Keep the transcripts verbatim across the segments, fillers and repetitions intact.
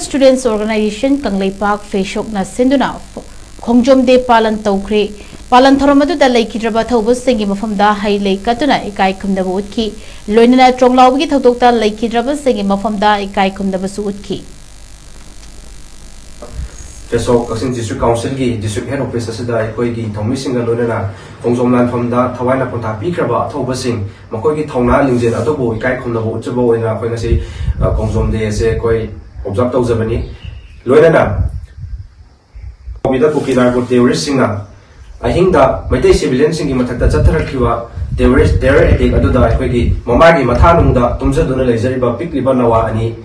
Students Organization Kangleipak ꯐꯦꯁꯣꯛꯅ ꯁꯤꯟꯗꯨꯅ ꯈꯣꯡꯖꯣꯝ ꯗꯦ ꯄꯥꯂꯟ ꯇꯧꯈ꯭ꯔꯦ꯫ ꯄꯥꯂꯟ ꯊꯧꯔꯝ ꯑꯗꯨꯗ ꯂꯩꯈꯤꯗ꯭ꯔꯕ ꯑꯊꯧꯕꯁꯤꯡꯒꯤ ꯃꯐꯝꯗ ꯍꯩ ꯂꯩ ꯀꯠꯇꯨꯅ ꯏꯀꯥꯏ ꯈꯨꯝꯅꯕ ꯎꯠꯈꯤ꯫ ꯂꯣꯏꯅꯅ ꯇ꯭ꯔꯣꯡꯂꯥꯎꯕꯒꯤ ꯊꯧꯗꯣꯛꯇ ꯂꯩꯈꯤꯗ꯭ꯔꯕꯁꯤꯡꯒꯤ ꯃꯐꯝꯗ ꯏꯀꯥꯏ ꯈꯨꯝꯅꯕꯁꯨ ꯎꯠꯈꯤ꯫ ꯐꯦꯁꯣꯛ ꯀꯛꯆꯤꯡ District Councilꯒꯤ District Head Office ꯑꯁꯤꯗ ꯑꯩꯈꯣꯏꯒꯤ ꯊꯧꯃꯤꯁꯤꯡꯒ ꯂꯣꯏꯅꯅ ꯈꯣꯡꯖꯣꯝ ꯂꯥꯟꯐꯝꯗ ꯊꯋꯥꯏꯅ ꯄꯣꯟꯊꯥ ꯄꯤꯈ꯭ꯔꯕ ꯑꯊꯧꯕꯁꯤꯡ, ꯃꯈꯣꯏꯒꯤ ꯊꯧꯅꯥ ꯂꯤꯡꯖꯦꯜ ꯑꯗꯨꯕꯨ ꯏꯀꯥꯏ ꯈꯨꯝꯅꯕ ꯎꯠꯆꯕ ꯑꯣꯏꯅ ꯑꯩꯈꯣꯏ ꯉꯁꯤ, ꯑ, ꯈꯣꯡꯖꯣꯝ Day ꯑꯁꯦ ꯑꯩꯈꯣꯏ observe ꯇꯧꯖꯕꯅꯤ꯫ ꯂꯣꯏꯅꯅ ꯀꯣꯕꯤꯗ ꯀꯨꯀꯤ ꯅꯥꯔꯀꯣ terroristꯁꯤꯡꯅ ꯑꯍꯤꯡꯗ ꯃꯩꯇꯩ civilianꯁꯤꯡꯒꯤ ꯃꯊꯛꯇ ꯆꯠꯊꯔꯛꯈꯤꯕ terrorist, terror attack ꯑꯗꯨꯗ ꯑꯩꯈꯣꯏꯒꯤ ꯃꯃꯥꯒꯤ ꯃꯊꯥꯅꯨꯡꯗ ꯇꯨꯝꯖꯗꯨꯅ ꯂꯩꯖꯔꯤꯕ ꯄꯤꯛꯂꯤꯕ ꯅꯋꯥ ꯑꯅꯤ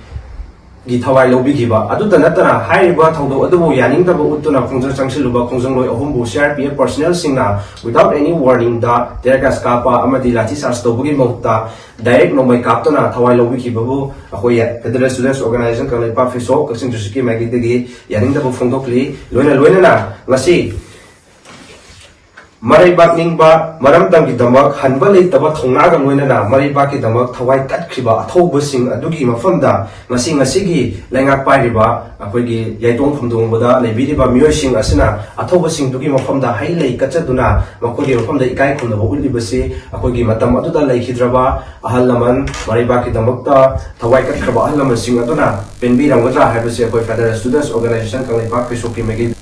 ꯒꯤ ꯊꯋꯥꯏ ꯂꯧꯕꯤꯈꯤꯕ꯫ ꯑꯗꯨꯇ ꯅꯠꯇꯅ ꯍꯥꯏꯔꯤꯕ ꯊꯧꯗꯣꯛ ꯑꯗꯨꯕꯨ ꯌꯥꯅꯤꯡꯗꯕ ꯎꯠꯇꯨꯅ ꯈꯣꯡꯖꯪ ꯆꯪꯁꯤꯜꯂꯨꯕ ꯈꯣꯡꯖꯪꯂꯣꯏ ꯑꯍꯨꯝꯕꯨ C R P F personnelꯁꯤꯡꯅ without any warningꯗ tear gas ꯀꯥꯞꯄ ꯑꯃꯗꯤ ꯂꯥꯊꯤ ꯆꯥꯔꯖ ꯇꯧꯕꯒꯤ ꯃꯍꯨꯠꯇ direct ꯅꯣꯡꯃꯩ ꯀꯥꯞꯇꯨꯅ ꯊꯋꯥꯏ ꯂꯧꯕꯤꯈꯤꯕꯕꯨ ꯑꯩꯈꯣꯏ Federal Students Organization ꯀꯪꯂꯩꯄꯥꯛ ꯐꯦꯁꯣꯛ ꯀꯛꯆꯤꯡ Districtꯀꯤ ꯃꯥꯏꯀꯩꯗꯒꯤ ꯌꯥꯅꯤꯡꯗꯕ ꯐꯣꯡꯗꯣꯛꯂꯤ꯫ ꯂꯣꯏꯅ ꯂꯣꯏꯅꯅ ꯉꯁꯤ ꯃꯔꯩꯕꯥꯛ ꯅꯤꯡꯕ, ꯃꯔꯝꯗꯝꯒꯤꯗꯃꯛ ꯍꯟꯕ ꯂꯩꯇꯕ ꯊꯧꯅꯥꯒ ꯂꯣꯏꯅꯅ ꯃꯔꯩꯕꯥꯛꯀꯤꯗꯃꯛ ꯊꯋꯥꯏ ꯀꯠꯈ꯭ꯔꯤꯕ ꯑꯊꯧꯕꯁꯤꯡ ꯑꯗꯨꯒꯤ ꯃꯐꯝꯗ ꯉꯁꯤ, ꯉꯁꯤꯒꯤ ꯂꯩꯉꯥꯛ ꯄꯥꯏꯔꯤꯕ ꯑꯩꯈꯣꯏꯒꯤ ꯌꯥꯏꯇꯣꯡ ꯐꯝꯗꯣꯡꯕꯗ ꯂꯩꯕꯤꯔꯤꯕ ꯃꯤꯑꯣꯏꯁꯤꯡ ꯑꯁꯤꯅ ꯑꯊꯧꯕꯁꯤꯡꯗꯨꯒꯤ ꯃꯐꯝꯗ ꯍꯩ ꯂꯩ ꯀꯠꯆꯗꯨꯅ ꯃꯈꯣꯏꯒꯤ ꯃꯐꯝꯗ ꯏꯀꯥꯏ ꯈꯨꯝꯅꯕ ꯎꯠꯂꯤꯕꯁꯤ ꯑꯩꯈꯣꯏꯒꯤ ꯃꯇꯝ ꯑꯗꯨꯗ ꯂꯩꯈꯤꯗ꯭ꯔꯕ ꯑꯍꯜ ꯂꯃꯟ, ꯃꯔꯩꯕꯥꯛꯀꯤꯗꯃꯛꯇ ꯊꯋꯥꯏ ꯀꯠꯈ꯭ꯔꯕ ꯑꯍꯜ ꯂꯃꯟꯁꯤꯡ ꯑꯗꯨꯅ ꯄꯦꯟꯕꯤꯔꯝꯒꯗ꯭ꯔꯥ ꯍꯥꯏꯕꯁꯤ ꯑꯩꯈꯣꯏ Federal Students Organization ꯀꯪꯂꯩꯄꯥꯛ ꯐꯦꯁꯣꯛꯀꯤ ꯃꯥꯏꯀꯩ